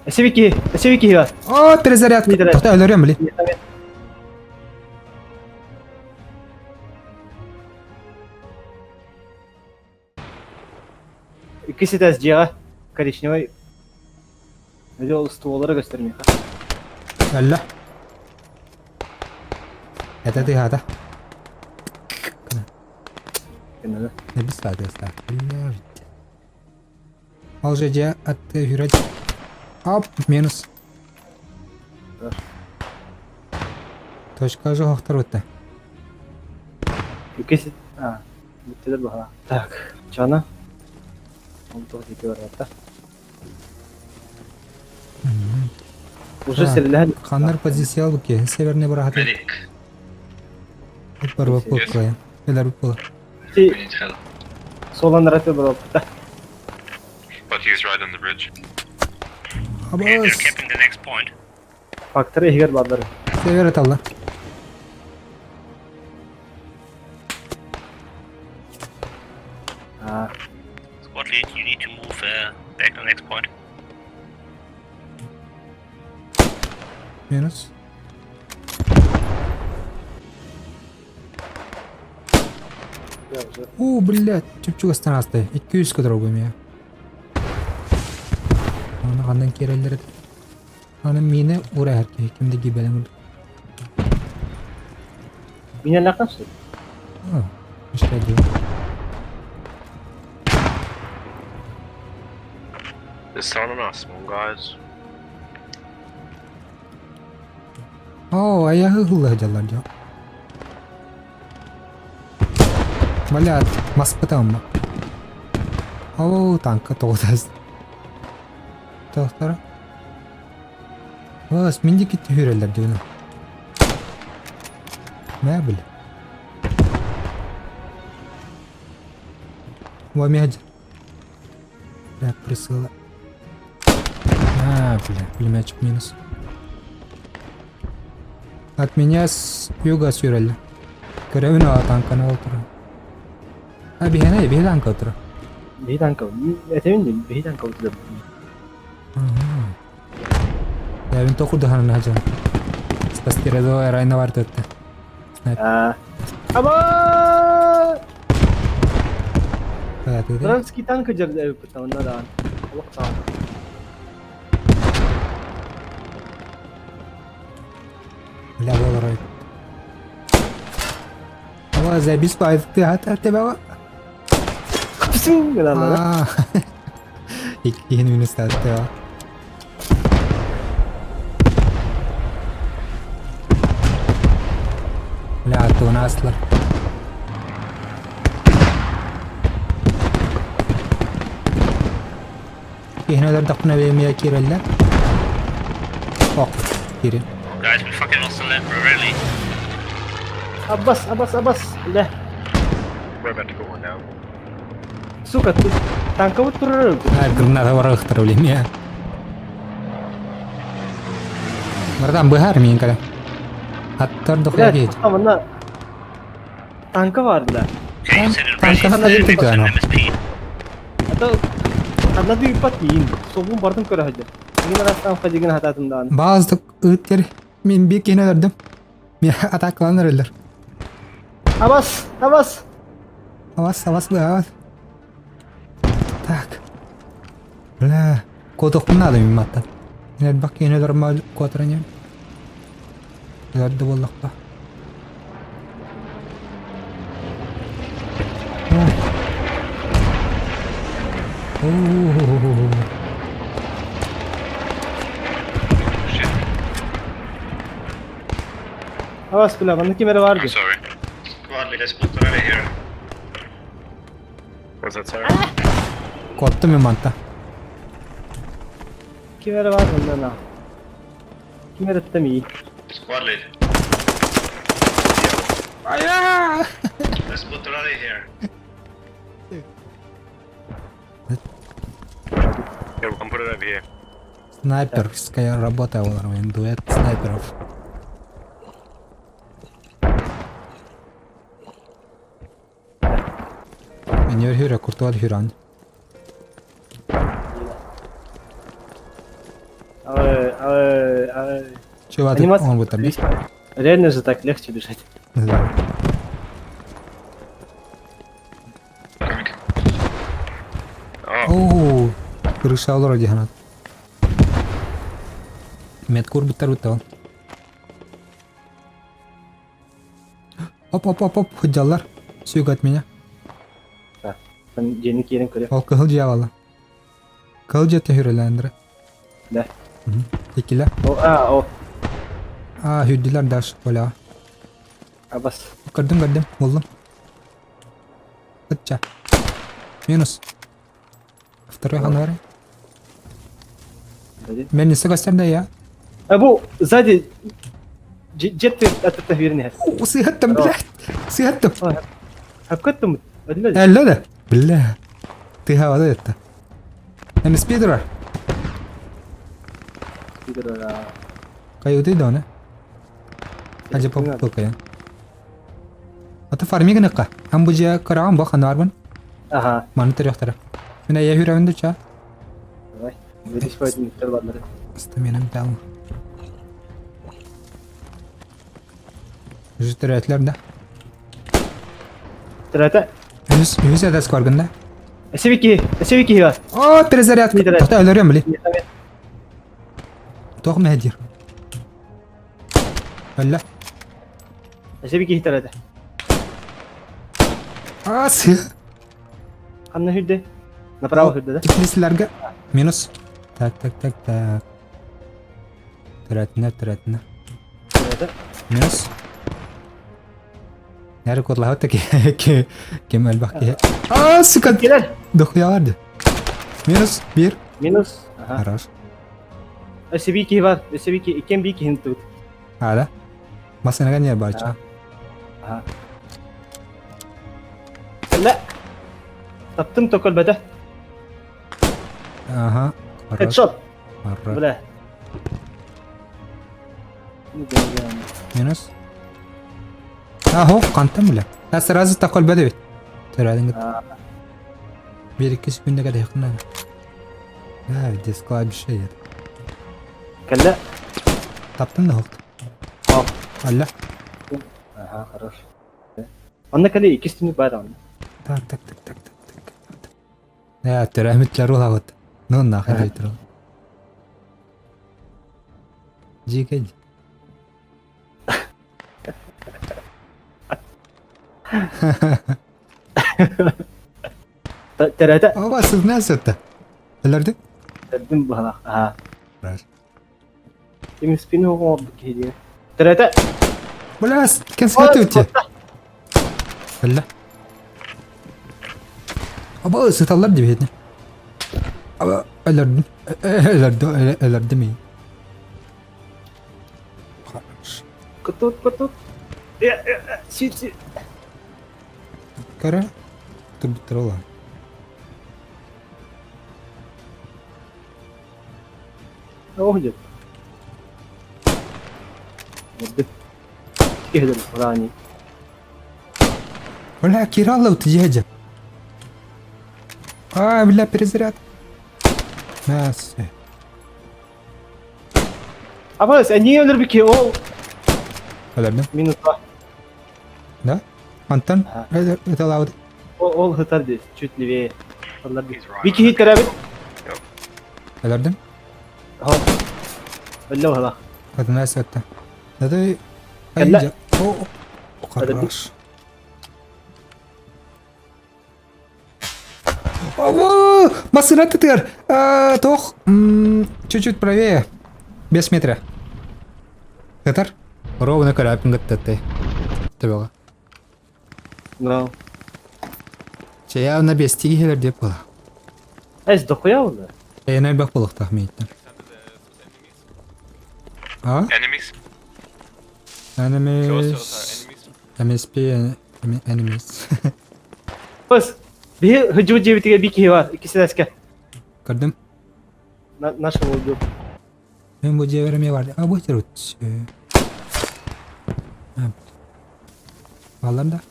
Өссө киһи, өссө киһи бар. О, перезарядка. Тоқта өлөрүөм, били. Иккис этээс дьиэҕэ коричневай Öyle ол стволлара көстөр миэхэ. Өллө. Это ты хата. Кэннэ. Небеса тыастаах. Блядь. Ол же дьэ атты хүрэж. Оп, минус. Точка же хохторбутта. Иккис а бүттүлэр баһа. Так, чана. Он тоҕо диэки барбатта. Уже сэрилэһэн Ханнар позиция бу северный быраһаты. Медик. Барбап буолкуя. Элэр буола. We need help. Суоланнараты барбапта. But he's right on the bridge. Okay, they're Абас. capping the next point. Фактор иһигэр бааллар. Север аталла. Аа. Squad lead, you need to move back to the next point. Минус. О, блядь, чүп-чугастан ааста. 200 көтөр меня. Аны ханнан киирэллэр этэ. Аны миинэ ура киһи ким да гибелен Меня лакасы. А, что делать? There's someone on our small guys. Оо, айаһы ылла сылдьаллар дьон. Блядь, маспытам. Оо, танка тоҕус. Тохтора. Ос, мин диэки түһүрэллэр дьону. Мэ, бля. Во, Бля, присыла. А, бля, пулеметчик минус. От меня с юга сүүрэллэр. Көрөбүн аа танканы ол турар. А биһиэнэ биһи танка турар. Биһи танка. Этэбин дии, биһи танка утур. Я винтовку дыханан сылдьан. Спастередо райна бар төттө. Аа. Аба! Хайатыды. Вражеский танк дьэр онно даҕаны. Олох саҕана. Бля, болорой. Ава, забис ты ата тебе. Псин гынан. Иккиһин минус тааттыа. Бля, тугун аастылар. Киһини өлөрдөхпүнэ эмиэ киирэллэр. Ок, киирин. Guys, we fucking lost the left rally. Абас, абас, абас. Бля. We're about to go on now. Сука, тут танковый турар. А, граната барахтар билимиэ. Братан, быһаар миин кэлэ. Аттар Бля, дохуя диэт. манна танка бар, бля. Okay, you said it ready. Танкаһын Send өлбүт an ано. MSP. А то ханна дыйпат миин. Собун бардым көрө сылдьар. Мин арастан хадигин хатаатым даҕаны. Баазык ыыттер. Мин биир киһини өлөрдүм. Мен атаакаланар өлөр. Абас, абас. Авас, авас, быһаҕас. Так. Бля, куотуохпун наада мин маттан. Мин элбэх киһини өлөрмө куотаран иһэн. Өлөрдө буоллахпа. Оо. Shit. Абас, бля, манна ким эрэ баар I'm дии. sorry. Squad leader, spot over here. What's that, sir? Куоттум мин манта. Ким эрэ баар манна на. Ким эрэ мии. Squad lead. Айаа! Let's put the rally here. Yeah, we can put it over here. Снайперская работа олар мен дуэт снайперов. Мен хүрэ куртуал хүран. Чего ты он будет там? Реально же так легче бежать. Да. Оо, крыша олорор дии Меткур буттар буттал. Оп, оп, оп, оп, худдаллар. Сүйік от меня. Дьиэни киирэн көрө. Ол кыһыл дьиэ аҕалла. Кыһыл дьиэттэн хүрэлээннэрэ. Да. Иккилэ. О, а, о. А, хүрдүлэр даш, Оля. Абас. Көрдүм, көрдүм, буллум. Ычча. Минус. Второй ханары. Мен несе көстөр да я. А бу сзади jet атта вернес. Сыһаттым, блядь. Сыһаттым. Хаккаттым. Әллә да. Бля. Ты хавада это. МСП дурар. Каюты да, не? Ажа поп покая. Ата фарми гыныкка. Ам бу же караган бу ханарбын. Ага. Маны төрөхтөрө. Мен я хүрәвенде ча. Давай. Видишь, поэтому барбары. Стаминам дал. Жүз төрөтлөр да. Төрөтө. Үс үс әдәс көргөн да. Эсебики, эсебики бар. О, перезарядка. Тоқта өлөрөм били. Тоқ мәдир. Өллө. Эсебики төрөтө. Ас. Ханна хүрдэ? Направо хүрдэ да? Теплицләргә минус. Так, так, так, так. Төрәтенә, төрәтенә. Минус. Нәре кодлаһа ки кем әлбах ки. А, сука. Килер. Дохуяларды. Минус бир. Минус. Ага. Хорош. Өсеби ки бар. Өсеби ки икен би киһин тут. А, да? Масынага не бар ча. Ага. Ла. Таптым токол бәдә. Ага. Хорош. Headshot. Хорош. Бля. Минус. Аһо, кантым бля. Та сразу такол бәдә бит. Төрәдең. Бер ике секундага да якын. Да, диск бишә ед. Кәллә. Таптым да холт. Ал. Алла. Ага, хорош. Онна кәле ике стүнүк бар онна. Так, так, так, так, так, так. Я, төрәмитләр була вот. Ну нахер әйтер. Жиге. Төрәтә. Ова, сез нәрсә это? Эләрдек? Төрдүм баһалах. Ага. Раз. Ким спину оңорбут киһи диэн. Төрөтө. Бля, кем схватил тебя? Бля. Аба, сыталлар дип әйтне. Аба, эләрдем. Эләрде, эләрде ми. Хорош. Кутут, кутут. Си, си. Кара. Турбутрола. Оһ дьэ. Киһилэр рани. Бля, Киралла утыжа. А, бля, перезаряд. Нас. Абас, они өлөрбү ол Эләрдем. минус два. Да? Антон, это лауд. Ол ол хытар здесь, чуть левее. Бики хит көрөбүт. Эләрдем. Хо. Өллө баһалах. Это нас это. Это Кэллэ. О, хорош. Ого! Машина тытыр! Тох, чуть-чуть правее. Без метра. Катар? Ровно карапинг тты. Табела. No. Че явно без тигелер деп була. Эс дохуя улы. Эйнер бак болук тахмин А? Enemies. Close to us Enemies. are enemies. MSP enemies. Бас. Биһи хыдьыбыт дьиэбитигэр биир киһи бар, икки сэлээскэ. Көрдүм. Нашего убил. Мен бу дьиэбэр эмиэ бар. А бу терут. Баллар да.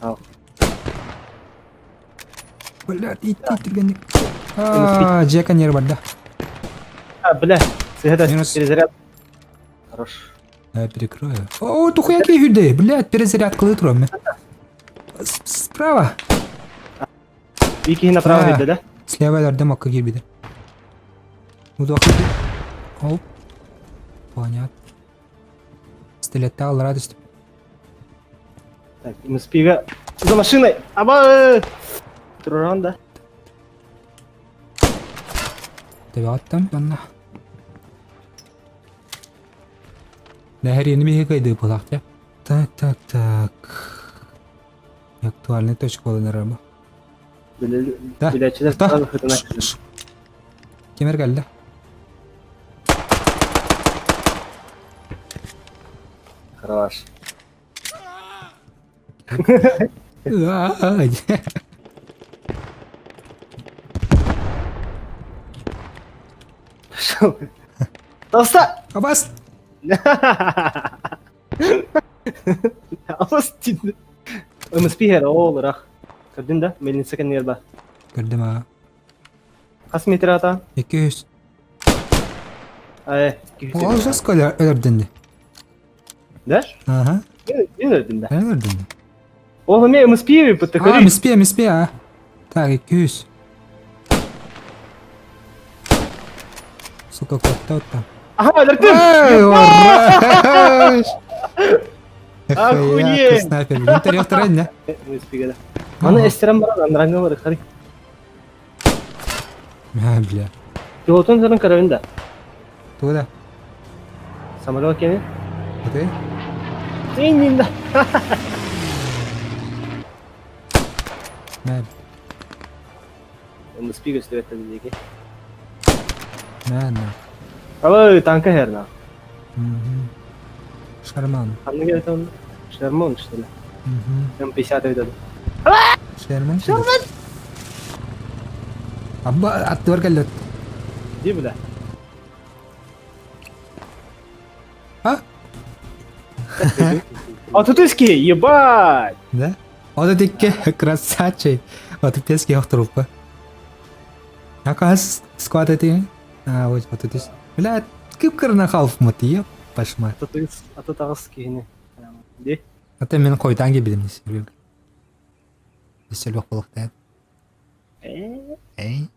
Ал. Бля, ит түргенник. А, дьиэ ньиэр барда. А, бля, сыһа Минус. перезаряд. Хорош. Я перекрою. О, тухуя киһи блядь, перезарядкалыы турам мен. Справа. Икки направо А. видно, да? Слева өлөрдүм окко киирбитэ. Оп. Понятно. Пистолетте аллара түстүм. Так, МСП-га за машиной. Аба! Туран, да? Төбөҕүттэн манна. Нэһириини биһиги кыайдыы буолаах дьэ. Так, так, так. Актуальный точка буолан эрэр бу. Да. Билээччилэр Да. сразу хытына. Ким эрэ кэллэ? Хорош. Ай. Пошел. Толста! Абас! Абас тиийдэ. МСП иһэр, ол ыраах. Көрдүн да, мельница кэннигэр баар. Көрдүм аа. Хас метр ата? 200. Э, 200. Ол жестко өлөрдүн дии. Да? Ага, Мин өлөрдүм да. өлөрдүн. Ол эмиэ МСП бытта А, көрүй. МСП, МСП, а. Так, 200. Сука, куотта там. Ага, өлөрдүм! Эй, ура! Охуеть! Снайпер. Винторез второй, да? МСП да. Маны эстерен баран андраңга бар, харый. А, бля. Пилотун сарын көрөбүн да. Туда. Самолет кени. Окей. Син да. Мэ, МСП көстүбэттэн диэки. мэ, на. Алы танка херна. Мгм. Шарман. Ханна келетон Шермон, что ли? Мгм. М50 өйдөдү. Шерман. Шерман. Абба, аттыбар кэллэ. Ди бля. А? А тут иски, ебать! Да? Вот это красавчик. Вот пески трупа. А кас склад эти? А, вот вот это. Бля, кып-кырна халф мут, еп, пашма. А тут а тут ағыс киһини. Ди. Ата мен койдан келбедим десе. Десе лох болук да. Э. Эй.